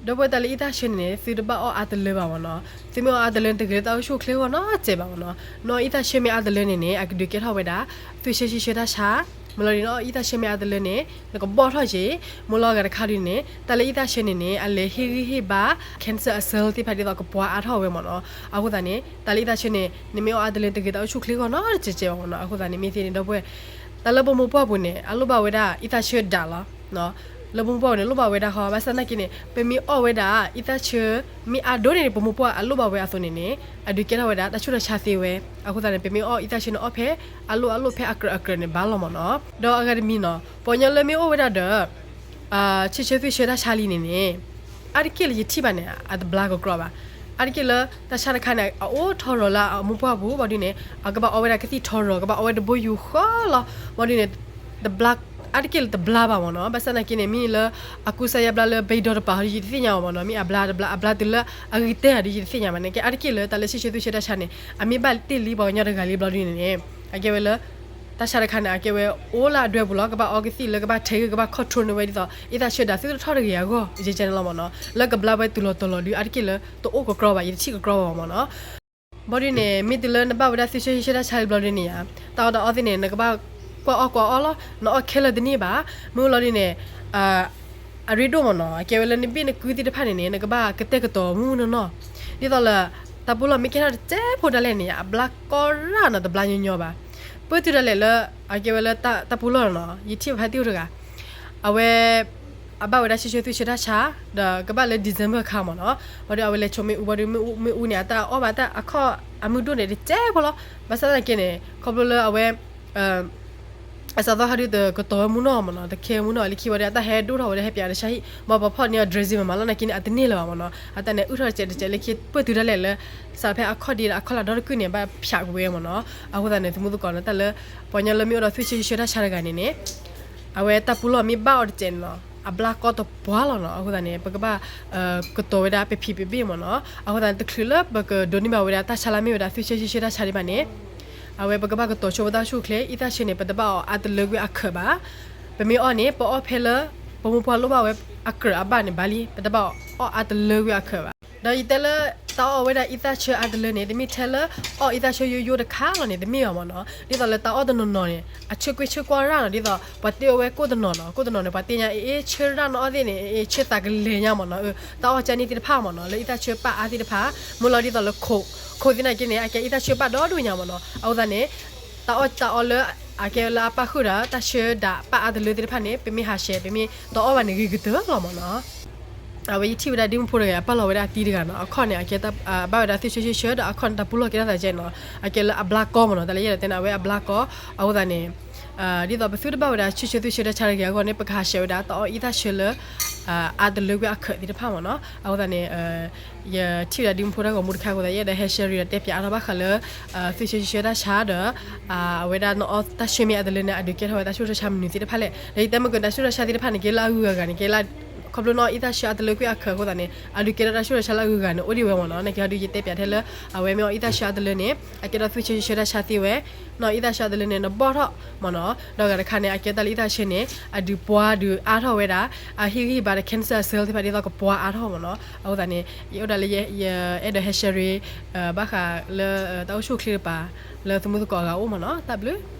ဒီပုၢ်ဝဲၢ် တၢ်လၢအံသၣ်ဆၢန့ၣ်န့ၣ် သုတဘၣ်အီၣ်အါတလၢဘၣ်မ့ၢ်နီၤ. သုမ့ၢ်အီၣ်အါတလၢန့ၣ် တဂ့ၤလၢတၢ်အိၣ်ဆူၣ်အိၣ်ချ့အဂီၢ်နီတစဲးဘၣ်မ့ၢ်နီၤ. နအီၣ်အံသၣ်ဆၢမ့ၢ်အါတလၢန့ၣ်န့ၣ် အကဒုးကဲထီၣ်ဝဲဒၣ် သွံၣ်ဆၢဆံဆၢတၢ်ဆါ, မ့ၢ်လီၤဒ်န့ၣ် နအီၣ်အံသၣ်ဆၢမ့ၢ်အါတလၢန့ၣ် နကဘီၣ်ထီၣ်က့ၤ, မ့ၢ်လီၤဂၤတခါဒ်န့ၣ် တၢ်လၢအံသၣ်ဆၢန့ၣ်န့ၣ် အလဲၤဟ့ၣ်ဂံၢ်ဟ့ၣ်ဘါ cancer အ cell သ့ၣ်တဖၣ်ဒ်သိးကပှၤအါထီၣ်ဝဲမ့ၢ်နီၤ. အဃိသတးန့ၣ် တၢ်လၢအံသၣ်ဆၢန့ၣ် နမ့ၢ်အီၣ်အါတလၢ တဂ့ၤတၢ်အိၣ်ဆူၣ်အိၣ်ချ့အဂီၢ်နီတစဲးဘၣ်မ့ၢ်နီၤ. အဃိသတးန့ၣ် မ့ၢ်သ့န့ၣ် ဒီပုၢ်ဝဲၢ် တၢ်လၢပမိၢ်ပှၢ်ပူၤန့ၣ် အလိၣ်ဘၣ်ဝဲဒၣ်အံသၣ်ဆၢဒၣ်လီၤ. လၢပမိၢ်ပှၢ်ပူၤန့ၣ် လိၣ်ဘၣ်ဝဲဒၣ်ဃီ ဘၣ်ဆၣ်သနာ်က့န့ၣ် ပမ့ၢ်အီၣ်ဝဲဒၣ်အံသၣ်ဆၢ မ့ၢ်အါဒိၣ်န့ၣ်န့ၣ် ပမိၢ်ပှၢ်အလိၣ်ဘၣ်ဝဲအသိးန့ၣ်န့ၣ် အဒုးကဲထီၣ်ဝဲဒၣ်တၢ်ဆူးတၢ်ဆါသ့ဝဲ. အဃိသတးန့ၣ် ပမ့ၢ်အီၣ်အံသၣ်ဆၢန့ၣ် အီၣ်ဖဲအလိၣ်အလိၣ် ဖဲအကြၢးအကြၢးန့ၣ် ဘၣ်လီၤမ့ၢ်နီၤ. ဒီးအဂၤတမံၤနီၤ ပှၤကညီလၢမ့ၢ်အိၣ်ဝဲဒၣ်ဒီး ဆံဆၢသွံၣ်ဆၢတၢ်ဆါလံန့ၣ်န့ၣ် အါတက့ၢ်လၢယထံၣ်ဘၣ်န့ၣ် အတဘျါကကြီဘၣ်. အါတက့ၢ်လၢတၢ်ဆါတခါန့ၣ် အအိၣ်ထီရီၤလၢအမိၢ်ပှၢ်ပူၤ ဘၣ်ဒ်န့ၣ် အကဘၣ်အီဝဲဒၣ်ကသံၣ်ထီရီၤ ကဘၣ်အီဝဲတဘိယူၤဃီလီၤ. ဘၣ်ဒ်န့ၣ် တဘျါ အါတက့ၢ်လၢတဘျါဘၣ်မ့ၢ်နီၤ. ဘၣ်ဆၣ်သနာ်က့န့ၣ် မ့ၢ်လၢအကူစါယါဘျါလၢ ဘဲဒီတပၤ ဟီဒ်ယတသ့ၣ်ညါဘၣ်မ့ၢ်နီၤ. မ့ၢ်အဘျါတဘျါ အဘျါတုၤလၢအဂ့ၤတဲဂၤဒ်ယတသ့ၣ်ညါဘၣ်န့ၣ် ကဲအါတက့ၢ်လၢတၢ်လၢဆံဆၢသွံၣ်ဆၢတၢ်ဆါန့ၣ် အမ့ၢ်ဘၣ်တ့ၢ်လံပှၤကညီတဂၤလံဘျီဒ်န့ၣ်န့ၣ် အကဲဝဲလၢ တၢ်ဆါတခါန့ၣ် အကဲဝဲအိၣ်လၢအဒွဲပူၤလီၤ. ကဘၣ်အီကသံၣ်လၢကဘၣ်ထဲဂ့ၤ ကဘၣ် control န့ၢ်ဝဲဒ်သိး အံသၣ်ဆၢဒၣ်သုတထီၣ်တဂ့ၤအဂီၢ် ယဲကဲန့ၣ်လီၤမ့ၢ်နီၤ. လၢကဘျါဝဲတုၤလီၤတီၤလီၤဒုး အါတက့ၢ်လၢတအိၣ်ကကြီဘၣ် ယတထံၣ်ကကြီဘၣ်မ့ၢ်နီၤ. ဘၣ်ဒ်န့ၣ် မ့ၢ်တုၤလၢနဘၣ်ဝဲဒၣ်သွံၣ်ဆၢဆံဆၢတၢ်ဆါလံဘျီဒ်န့ၣ်ဧါ တၢ်အီၣ်တၢ်အီသ့ၣ်န့ၣ် နကဘၣ်ကွၢ်အီၣ်ကွၢ်အီလီၤ. နအီၣ်ခဲလၢာ်တန့ၢ်ဘၣ်. မ့ၢ်လီၤဒ်န့ၣ် အရ့ဒိၣ်မ့ၢ်နီၤ အကဲဝဲလၢနဘ့ၣ်နကုသ့ၣ်တဖၣ်န့ၣ်န့ၣ် နကဘၣ်ကတဲာ်ကတီၤမုၢ်မုၢ်နီၢ်နီၢ် ဒ်သိးလၢ တၢ်ပူလီၢ်မ့ၢ်ကဲထီၣ်တစဲးဖိဒၣ်လဲာ်န့ၣ် အဘျါကီရၣ်နီၤ တဘျါညီညီဘၣ်. ပၢၢ်တုၤဒၣ်လဲာ်လၢ အကဲဝဲလၢတၢ်ပူလီၢ်နီၤ ယထံၣ်ဘၣ်ဖဲသ့ၣ်အိၣ်တဂၤ အဝဲ အဘၣ်ဝဲဒၣ်ဆံဆၢသွံၣ်ဆၢတၢ်ဆါ ဒီးကဘၣ်လၢ December ခါမ့ၢ်နီၤ. ဘၣ်ဒီးအဝဲလဲၤဆိးမ့ၣ်အူဘၣ်ဒီး မ့ၣ်အူန့ၣ် အတၢ်အီၣ်ဘၣ်တၢ်အခီၣ် အမုၢ်ဒိၣ်န့ၣ်တစဲးဖိလီၤ. ဘၣ်ဆၣ်သနာ်က့န့ၣ် ခီဖျိလၢအဝဲ အစးသီခါဒုးတကတီၤဝဲမုၢ်နီၢ်မ့ၢ်နီၤ တခဲမုၢ်နီၢ်လၢခံဝဲဒီး အတၢ်ဟဲဒိၣ်ထီၣ်ဝဲဒီးဟဲပၠးတၢ်ဆါဟံၣ် ဘၣ်ပှၤဖီၣ်န့ၢ်အီၤ dressing မ့ၢ်မးလီၤ နာ်က့န့ၣ် အတန့ၢ်လၢၤဘၣ်မ့ၢ်နီၤ အတၢ်န့ၣ် အုၣ်ထီၣ်တစဲးတစဲးလၢခံ ပၢၢ်တုၤဒၣ်လဲာ်လၢ စးဖဲအခီၣ်ဒ့ဒီးအခီၣ်လၢဒီတကုၢ်န့ၣ် ဘၣ်ဖၠးကွံာ်ဝဲမ့ၢ်နီၤ. အဃိသတးန့ၣ် သမူသကိးန့ၣ် တၢ်လၢ ပှၤကညီလၢမ့ၢ်အိၣ်ဒီးသွံၣ်ဆၢဆံဆၢတၢ်ဆါတဂၤန့ၣ်န့ၣ် အဝဲတၢ်ပူလီၢ်မ့ၢ်ဘၣ်အီၤတစဲးန့ၣ်နီၤ အဘျါကီတပှၢ်လီၤနီၤ. အဃိသတးန့ၣ် ပကဘၣ် ကတီၤဝဲဒၣ်ပဖံးပဘ့ၣ်မ့ၢ်နီၤ. အဃိသတးန့ၣ် တချုးလၢပကဒိးန့ၢ်ဘၣ်ဝဲဒၣ် တၢ်ဆါလၢမ့ၢ်ဝဲဒၣ်သွံၣ်ဆၢဆံဆၢတၢ်ဆါဒံးဘၣ်န့ၣ် အဝဲပကဘၣ်ကတီၤဆိပတၢ်ဆူၣ်ချ့ အံသၣ်ဆၢန့ၣ် ပတဘၣ်အီၣ်အါတလၢကွံာ်အခၢးဘၣ်. ပမ့ၢ်အီၣ်န့ၣ် ပအီၣ်ဖဲလၢ ပမိၢ်ပှၢ်လိၣ်ဘၣ်ဝဲအကြၢးအဘၣ်န့ၣ်ဘၣ်လံ ပတဘၣ်အီၣ်အါတလၢကွံာ်အခၢးဘၣ်. ဒီးယတဲလၢ တၢ်အီၣ်ဝဲဒၣ်အံသၣ်ဆၢအါတလၢန့ၣ် တမ့ၢ်ထဲလၢ အီၣ်အံသၣ်ဆၢယိယိတခါလီၤန့ၣ် တမ့ၢ်ဘၣ်မ့ၢ်နီၤ. ဒ်သိးလၢတၢ်အီၣ်တနီၤနီၤန့ၣ် အဆၢကွံာ်ဆၢကွၢ်ရၣ်နီၤ ဒ်သိး ပှၤတ့အီၣ်ဝဲကိၣ်တနီၤနီၤ ကိၣ်တနီၤန့ၣ် ပှၤတ့ညါအ့ၣ်ဆၢရၣ်နီၤအီၣ်သ့ၣ်န့ၣ် အ့ၣ်ဆၢသးကလဲၤညါမ့ၢ်နီၤ. တၢ်အီၣ်ကဲန့ၣ်သ့ၣ်တဖၣ်မ့ၢ်နီၤ လၢအံသၣ်ဆၢပာ်အါသ့ၣ်တဖၣ် မ့ၢ်လီၤဒ်သိးလၢခိး ခိးသ့ၣ်နာ်က့န့ၣ် အကဲအံသၣ်ဆၢပာ်ဒီဒိၣ်ညါမ့ၢ်နီၤ. အဃိသတးန့ၣ် တၢ်အီၣ်တၢ်အီလၢ အကဲလၢအပာ်ဃုာ်ဒီး တၢ်ဆၢဒၣ်ပာ်အါတလၢသ့ၣ်တဖၣ်န့ၣ် ပမ့ၢ်ဟးဆှဲး ပမ့ၢ်တအီၣ်ဘၣ်န့ၣ် ဂ့ၤကတၢၢ်လီၤမ့ၢ်နီၤ. အဝဲယထံၣ်ဝဲဒၣ်ဒ့မုၣ်ဖိတဂၤ အပာ်လီၤဝဲဒၣ်အသံတဂၤနီၤ အခီၣ်န့ၣ် အကဲဘၣ်ဝဲဒၣ်သွံၣ်ဆၢဆံဆၢဒီးအခီၣ်န့ၣ် တၢ်ပူလီၢ်ကဲထီၣ်သးကဲနီၤ အကဲလၢအဘျါကီမ့ၢ်နီၤ တၢ်လၢယအဲၣ်ဒိးတဲန့ၣ် အဝဲအဘျါကီ အဃိသတးန့ၣ် ဒ်သိးပသုတဘၣ်ဝဲဒၣ်ဆံဆၢသွံၣ်ဆၢတၢ်ဆါတဂ့ၤအဂီၢ်န့ၣ် ပကဟးဆှဲးဝဲဒၣ်တၢ်အီၣ်အံသၣ်ဆၢလၢ အါတလၢကွံာ်အခၢးသ့ၣ်တဖၣ်မ့ၢ်နီၤ. အဃိသတးန့ၣ် ယထံၣ်ဝဲဒၣ်ဒ့မုၣ်ဖိတၢ်ဂီၤမူတခါအဃိသတး ယအဲၣ်ဒိးဟဲ share ဒီးတဲပၠးအါထီၣ်ဘၣ်ဃးလၢ သွံၣ်ဆၢဆံဆၢတၢ်ဆါဒီး အဝဲဒၣ်နအီၣ်တၢ်ဆၢမ့ၢ်အါတလၢန့ၣ် အဒုးကဲထီၣ်ဝဲတၢ်ဆူးတၢ်ဆါမနုၤသ့ၣ်တဖၣ်လဲၣ်. ဒီးယတဲမ့ၢ်က့ၤတၢ်ဆူးတၢ်ဆါသ့ၣ်တဖၣ်န့ၣ် ကဲလၢအဂုၤအဂၤန့ၣ် ကဲလၢ ခီဖျိနအီၣ်အံသၣ်ဆၢအါတလၢကွံာ်အခၢးအဃိသတးန့ၣ် အဒုးကဲထီၣ်တၢ်ဆူးတၢ်ဆါလၢအဂုၤအဂၤန့ၣ် အိၣ်ဒံးဝဲမ့ၢ်နီၤ. နာ်က့ဟီဒုးယတဲပၠးထဲလၢ အဝဲမ့ၢ်အီၣ်အံသၣ်ဆၢအါတလၢန့ၣ် အကဲဒီးသွံၣ်ဆၢဆံဆၢတၢ်ဆါသ့ဝဲ နအီၣ်အံသၣ်ဆၢအါတလၢန့ၣ် နဘီၣ်ထီၣ်မ့ၢ်နီၤ. ဒီးဂၤတခါန့ၣ် အကဲတၢ်လၢအံသၣ်ဆၢန့ၣ် အဒုးပှၤဒုးအါထီၣ်ဝဲဒၣ် အဟ့ၣ်ဂံၢ်ဟ့ၣ်ဘါဒီး cancer cell သ့ၣ်တဖၣ်ဒ်သိးကပှၤအါထီၣ်မ့ၢ်နီၤ. အဃိသတးန့ၣ် ယအိၣ်ဒၣ်လၢယအဲၣ်ဒိးဟဲ share ဘၣ်ဃးလၢ တၢ်အိၣ်ဆူၣ်အိၣ်ချ့တပၤ လၢသမူသကိးအဂၤအိၣ်မ့ၢ်နီၤ. တၢ်ဘျုး